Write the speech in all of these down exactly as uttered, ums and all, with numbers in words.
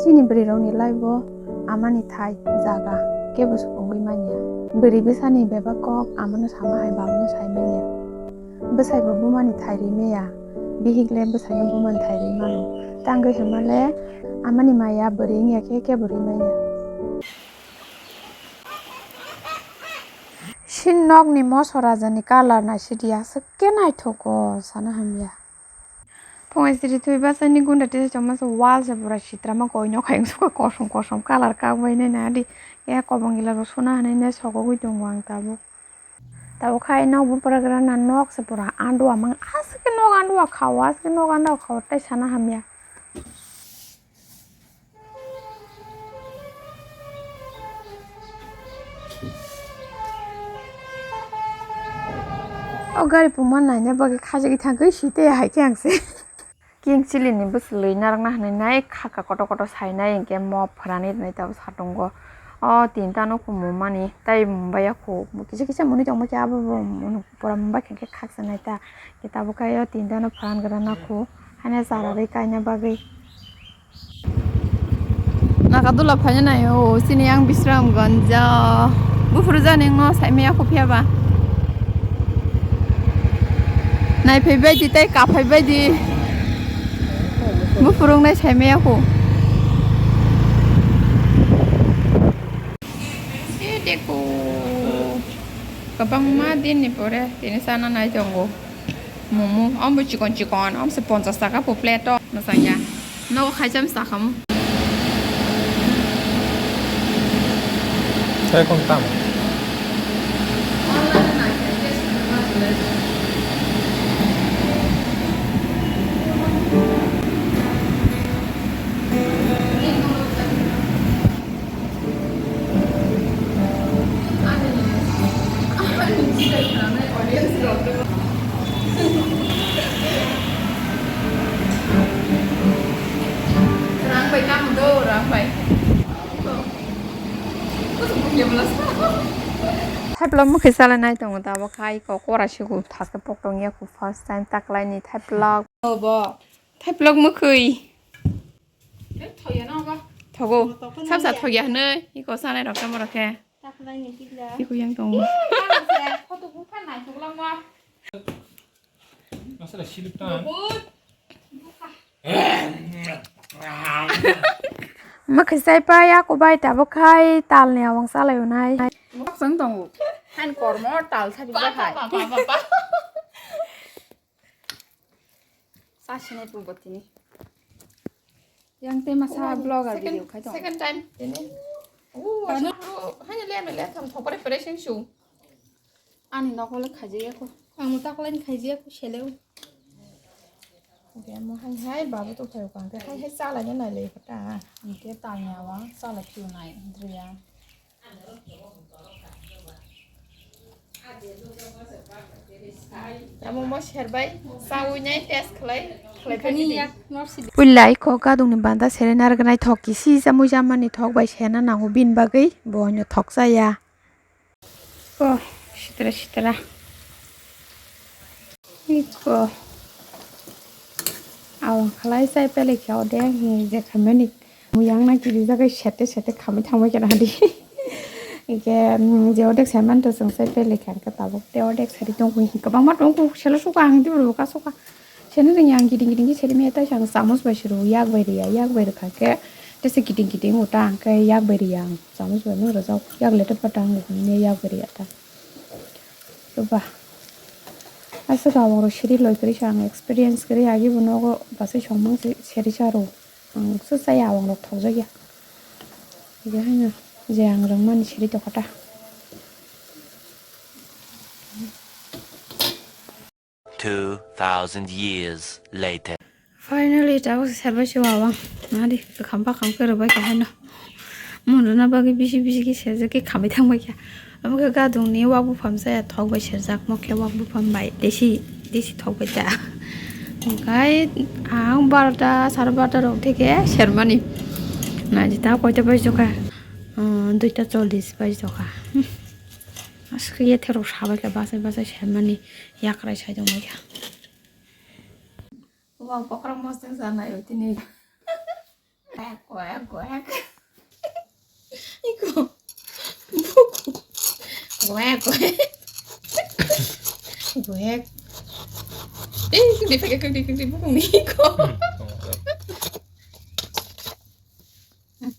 Chini bwrwirokni life-o amani thai jaga kebo supungwi manya. Bwrwi bwsani bebak kok amano sama hai babono sai manya. Bwsaibo bumani thai rwi maya, bihikle bwsaino bumani thai rwi mano. Tangwi hwnmale amani maya bwrwi wngya khe kebo rwi manya. Sini nokni moso rajani colour naisidi aswk khe naithogo sana hamya. Phungai siri twi bachani gunda tei chama se wall se pura sitrama koi nok hai wngsuka kosom kosom colour kak bai nai na di. Ya kobong gila rw suna hinwi nai sogogwi tongo ang tabuk. Tabuk khai nok bupra gra na nok se pura andua mang aswk khe nok andua khao aswk khe nok andua khao tei sana hamya. O gari puma naina bagwi khajagwi thangwi site hai khe ang se. King chilini bwswlwi narwkna hwnwi nai khaka kotor kotor sainai hinkhe mo phwrani rwnai tabuk satungo. O tinta no kumumani tei mumbai ya khu kisa kisa mwnwi tongma khe abo bo pura mumbai khe khaksa nai ta. Khe tabuk khai o tinta no phwran gra na khu haino chara rwi kaina bagwi. Nakadula phaina naio, chini yang Bisramganjo. Buphuru jani wngno saimaya kho phiya ba. Naiphai bai di tei kaphai bai di. Buphuru wngnai saimaya kho. E deko. Kwbangma dinni pore tini chana nai tongo. Momo, omo chikon chikon, omo se ponchas taka po plate o, mwchangya. Nogo khaisa bwsa khamu. Sai kong tam. Rang bai tamo do, rang bai. Thaiplok mwkhwi chalai nai tongo tabuk khai kok kora siku thaske pok tong ya ku first time taklai ni thaiplok. Obo. Thaiplok mwkhwi. Thogo. Sabsa thogya hwnwi iko sanai rok tamo rok khe. Iko yang tongo. Mwkhwi chai pai ya kubai tabuk khai talni awang chalai unai. Song tongo. Han kormo tal sabi bahai. Sasinai pung botini. Yang te masa vlogger video khai tong. Second time. Tini. Oh, hanya le le tham thopare pare sing su. Ani nokole khaji ya ko. Ang ta kole khaji ya ko sele. Oke, mo hai hai babu to thayo kang te hai hai chala ya nai le kata. Ang te tanya wa chala kyu nai driya. Amo mo serbai, sawi nai test khlai, khlai phani yak norsi. Puilai kok gadungni banda sere narwknai thok kisi jamui jamani thok bai sena nango bini bagwi bo hwnyo thok chaya. Ko sitra sitra. Iko. Awang khalai chai pele khe ode hi je khamani. Mui yang na kiri jagai sete sete khamai thangbai khe nahadi. Ike, mm, je odek sai man to chwng chai pele khe ang khe tabuk te odek sari tong hui. Kwbangma tong khe selo suka ang tibur buka suka. Seno ring yang giding giding khe seri me tai sang chamus bai suru yak bai riya yak bai rwkha khe. Tese giding giding uta ang khe yak bai riya ang. Chamus bai nung rwjak yak letter pata ang ne yak bai riya ta. Ba. Aswk awang ro siri loi kwrwi sa ang experience kwrwi agi bo nogo basai songmang se seri sa ro. Ang se chaya awang rok thokjakya. Je haino je ang rwngmani siri tokota. Two thousand years later. Finally, tabuk se serbai se wawang. Nadi, kakham pakham khe rwbai kha haino. Mun rwna bagwi bisi bisi khe serjak khe khamwi thangbai kha. Omo khe gadungni wak buphang chaya thok bai serjak, mo khe wak buphang bai desi desi thok bai ta. Hwnkhe ang barota, sare barota rok theke sermani. Naidi ta koita baijokha? Umm, duita chollish baijokha. Hmm. Aswk ye therok sabai kha bachai bachai sermani yakrai sai tongbai kha. Wak bokhorok mostheng sanai o tini. Kwek, kwek, kwek. Iko. Buku. Kwek, kwek. Kwek. Eh, kekde, kekde, kekde, buku ni iko. Hmm.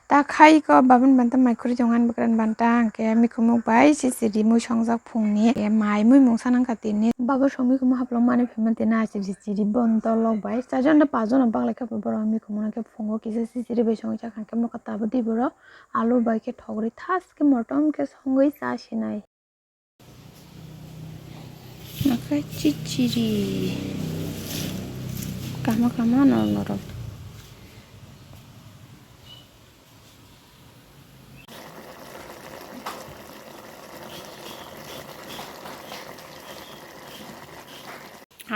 Ta khai ko babun banta mai khuri tongo ani bwkrani banta hwnkhe mikhumuk bai sisiri mui songjak phungni mai mui mungsa nangkha tini baba song mikhumu haplok mani phaima tini asiri siri bontolok bai chajon da pajon no baklai kha borok mikhumu no khe phungo kisa sisiri bai songwi chakha hwnkhe mokha tabuk di borok alu bai khe thogri thas khe motom khe songwi cha sinai. Nakai chichiri. Kama kama nor norom.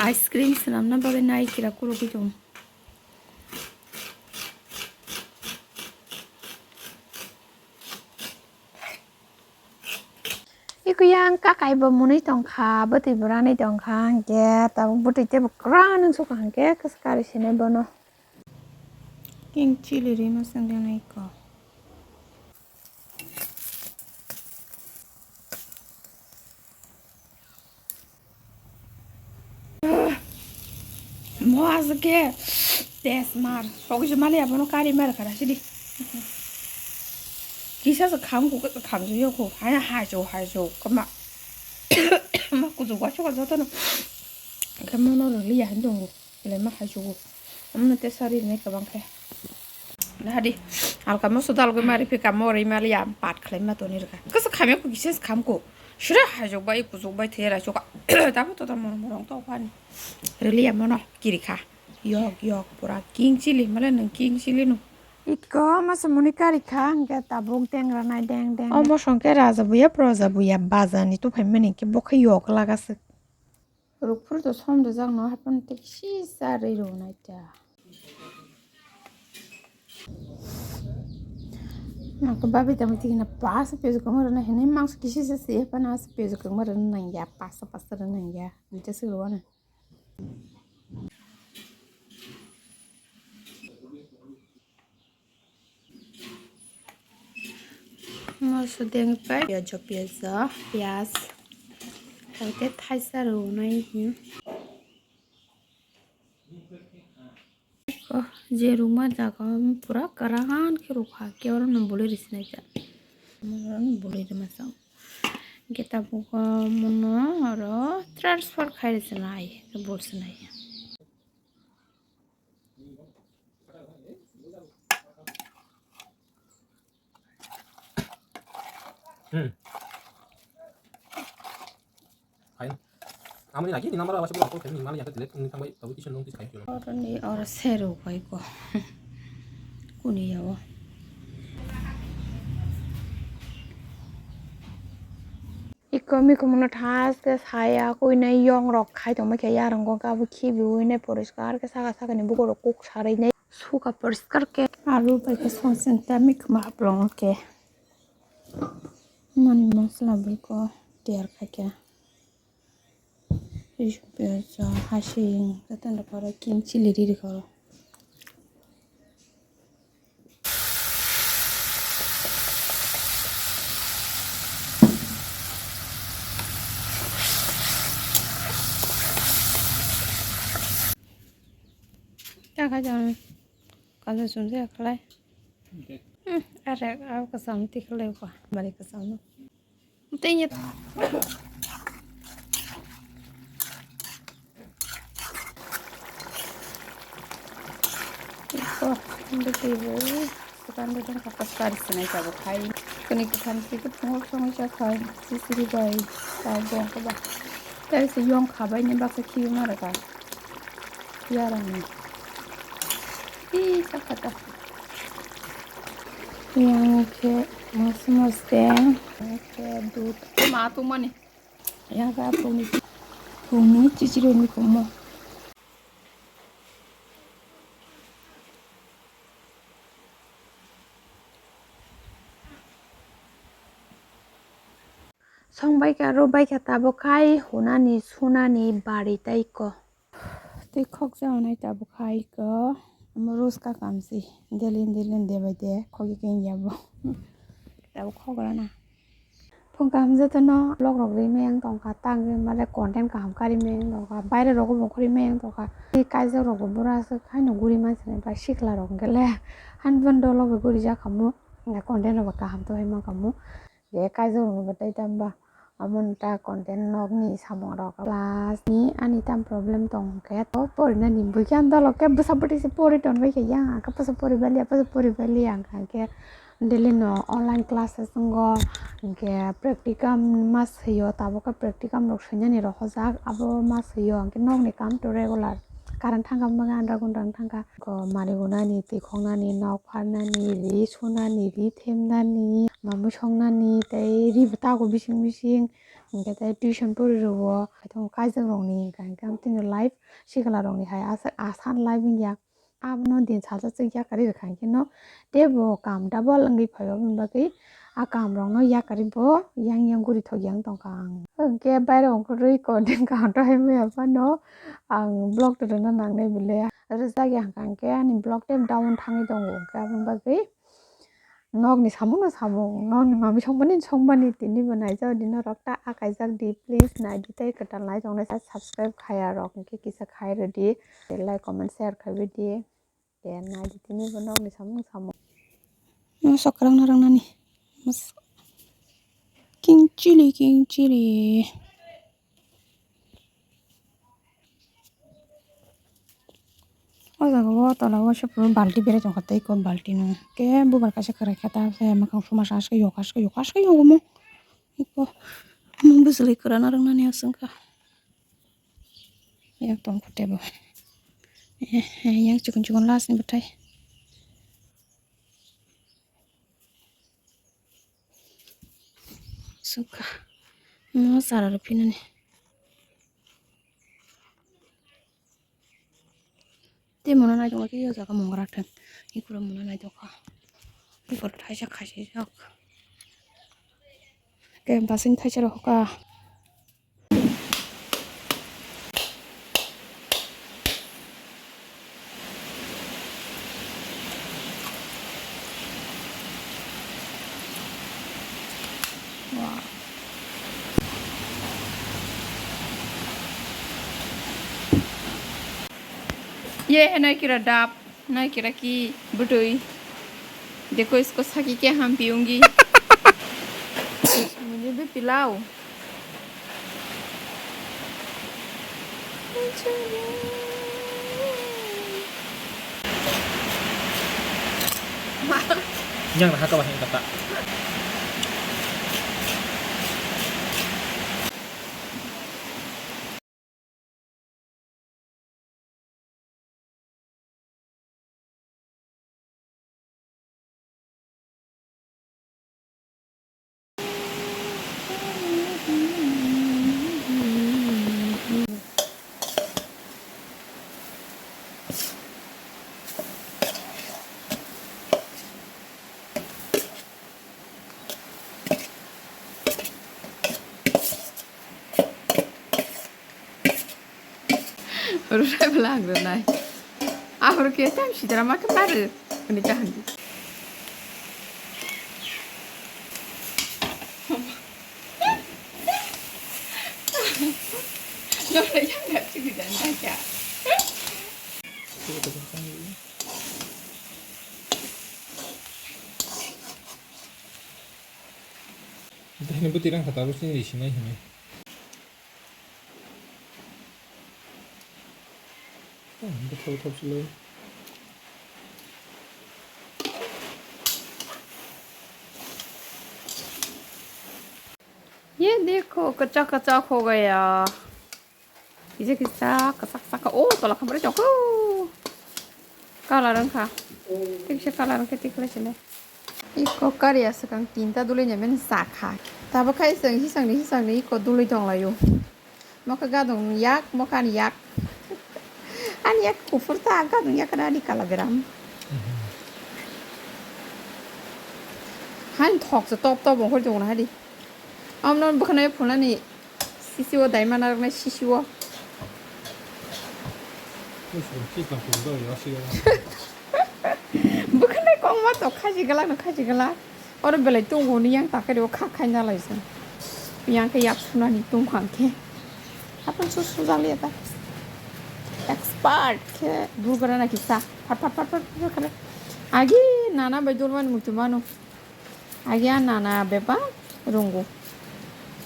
Ice cream swnamna bagwi nai kira kurugwi tongo. Iko yang kakai bo mwnwi tongkha, bwtwi bo ranwi tongkha, hwnkhe tabuk bwtwi teibo kwran wng sukha, hwnkhe kwchwk kari sinai bono. King chili rima swngjana iko. Mo aswk khe test mar. Sogwi se mali abono kari mar khara sidi. Kisa se kham ku, kisa kham se yok ku. Hai, hai so, hai so. Kama. Ma kuju wa so joto no. Kama no ro liya hin dong. Belai ma hai so. Amno te sari ne kabang khe. Nahadi, halka moso dalgwi mari phi kamo ri mali am pat khlai ma toni rwkha. Kasa khamya ko kises khamko. Sura hajok bai kujuk bai thera choka. Tamo to tamo morong to pani. Rili amono kirikha. Yok yok pura king chili male nang king chili no. Iko masa muni karikha hingke tabuk deng ranai deng deng. Omo songke raja buya proja buya bazani tuphai mani ke bokhe yok lagasik. Rukphuru to som rijak no haphano tei kisi cha rwi rw nai ta. Nangkhe babi tamo tiki na pasa pejak kangma rwna hinwi mangsa kisi cha se haphano asa pejak kangma rwna nangya pasa pasa rwna nangya duita se rwna. Moso deng pai piajo piajo pias. Haite thaisa rwnai hin. Oh, je ruma jaga pura karan khe rukha khe oro no boli risinai ja. Oro no boli rima sa. Geta bugo muno oro transfer khai risinai bol sinai. Hmm. Fine. Amoni lagi ni number awasi buat aku kami malah yang delete ini tambah tahu kisah nunggu kain kilo. Oro ni oro seru kai ko. Kuni ya wo. Iko mikhumu no thaske saya kuinai yong rok khai tongma khe yarwng khe abo khibiui nai poriskar khe saka saka ni bukur rok kuk sarui nai suka poriskar khe alu bai khe songsen ta mikhumu haplong khe mani mosla bai ko tiyar khai khe risu piyaj hasing jotono pore king chili riri kho. Kha jang kaisa chumjak khlai. Hmm, are, ah, kasam tikhlai ko, bari kasam no. Tei ya. Iko, hindi tibu. Sekarang dia kan kapas kari senai sabo khai. Kuni kapan tiku pungok song isa khai. Sisiri bai. Tabong ko ba. Tei se yong khabai ni baksa khibi mara ka. Yarang ni. Ih, sakata. Yang khe mosmos teng, yang khe dud. Ma tongmani. Yang khe phungni, phungni chichironi kumo. Song bai kha, rw bai kha, tabuk khai hunani sunani bari tai ko. Tei khokjago nai tabuk khai ko. Omo rus ka kamsi. Delin delin de bai de khogwi khe wngya bo. Tabuk khok rana. Phung kaham jotono vlog rok ri meng tongkha, tang ri male content kaham kari meng tongkha, baire rogo bo khori meng tongkha. Tei kaijak rok bo bura aswk haino guri mansi nai bai sikla rok hwnkhe le. Haino dolo bo guri jak khamu. Content rok bo kaham tongwi mankhamu. Je kaijak rok bo tei tamba. Amoni ta content nokni samung rok plus ni ani tam problem tong khe to porinani bui khe ang dolo khe bwsa bwtwi se pori ton bai khe yang ang khe bwsa pori bali ya bwsa pori bali ya ang khe daily no online classes wngo hinkhe practicum ma swiyo tabuk khe practicum rok swinani rok hojak abo ma swiyo hinkhe nokni kam to regular current thangkha mokhe andra gundra thangkha ko mari gunani twi khoknani nok pharnani ri sunani ri themnani mamui songnani tei ri bo tago bising bising. Hingke tei tuition pori rwo, haithang kaijak rokni hingka hingke tini life sikla rokni hai aswk asan life wngya. Abono din sajak chwk yakari rwkha hingke no teibo kam double wngwi phaio aboni bagwi a kam rokno yakari bo yang yang guri thok yang tongkha ang. Hingke bairok ongkhorwi content kaham to hai maya phano ang vlog to rwna nangnai bile rwjak ya hingka hingke ani vlog tei down thangwi tongo hingke aboni bagwi. Nokni samungno samung, nokni mamui songmani songmani tini bo naijak di norok ta akaijak di, please nai di tei kwtal nai tongnai sa subscribe khaya rok hwnkhe kisa khai rw di, like comment share khai bai di, de nai di tini bo nokni samung samung. Mosok kwrwng narwknani, mosok king chili king chili. O jaga o tola o se puro balti berajak tei ekko balti no ke bubar kaisa kwrai khe ta se mwkhang suma sa se yok aske yok aske yok omo ekko mung bwswlwi kwrwna rwknani aswk wngkha. Yang tong khe tebo yang chikon chikon last ni bwthai. Sukha. Mo sara rw phinani. Tei mono naitokma khe o jaga mongra thang. Ikura mono naitokha. Ikura thaisa khasi jak. Ke basing thaisa rw hoka. Ye hai nai kira dap, nai kira ki bwtwi. Dekho isko saki kya ham piyungi. Mujhe bhi pilao. Yang nah kawah yang kata. Rwrai bwla ang rwnai. Ahor khe tam sidra ma khe ma rw. Hwnwi ta hwn di. Norok yang gak sih di dan aja. Dahini bwtwi rang kha tabuk chini sinai hinwi. Bwthok bwthok chwlwi. ये देखो कच्चा कच्चा हो गया। Kisa kisa kwchak kwchak kha. Oh, tola khambai tongkha. Colour wngkha. Tikse colour wngkhe tikhlai sile. Iko kari aswk ang tinta dului nai mani sakha. Tabuk khai chwng hisangni hisangni iko dului tonglaio. Mokha gadung yak, mokha ani yak. Ani yak kuphur ta, gadung yak ani kala beram. Hani thok se top top ongkhor jongna hari. Amno bwkhwnai phunani sisi o daima narwknai sisi o. Bwkhwnai kongma to khaji galak no khaji galak. Oro belai tongo ni yang takhari o kha khai nalai se. Yang khe yak phunani tongkha khe. Hapang su su jali ta. Expert khe burgara na kisa. Phat phat phat phat phat khe. Agi nana bai dulmani muitu mano. Agi a nana bebak rungo.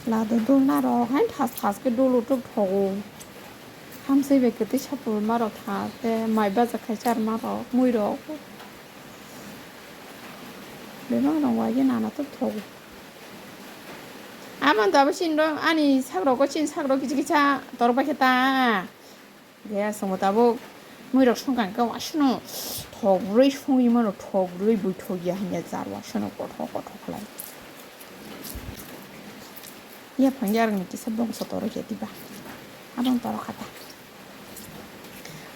Lado dulna rok hain thas thas khe dul utuk thogo. Hamsai bai kwtwi sapur ma rok thas khe mai baja khai char ma rok mui rok. Bebak rok agi nana tuk thogo. Amon to abo chini rok ani sak rogo chini sak rok kichi kicha torok bai khe ta. Gaya songo tabuk mui rok songkang khe wasano thok brwi songwi mano, thok brwi bui thok ya hinya jar wasano kothok kothok khlai. Ya phang ya rok ni kisa bongso toro ya diba. Abang toro khata.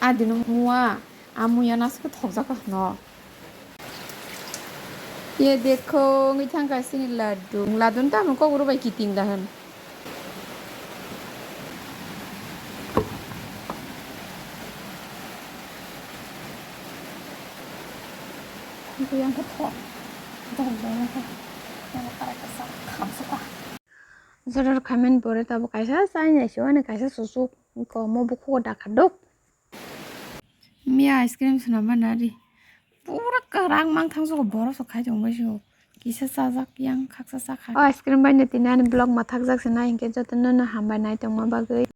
Adino mua, a muya naske thok jaka hno. Ye dekho, wngwi thangkha sini laddu. Laddu no tamo kok rw bai kiting da hwn. Wngkha yang khe thok. Dong dong khe. Yang khe karai kasa khamsukha. Order khaimani pore tabuk kaisa chai naisio ani kaisa susuk. Wngkha omo bukhugo dakha duk. Miya ice cream swnam mani ari. Pura kwrang mang thang joko borok sok khai tong bai sio. Kisa chajak yang khaksa chakha. O ice cream bai no tini ani vlog ma thakjak se nai hinkhe jotono no hambai nai tongma bagwi.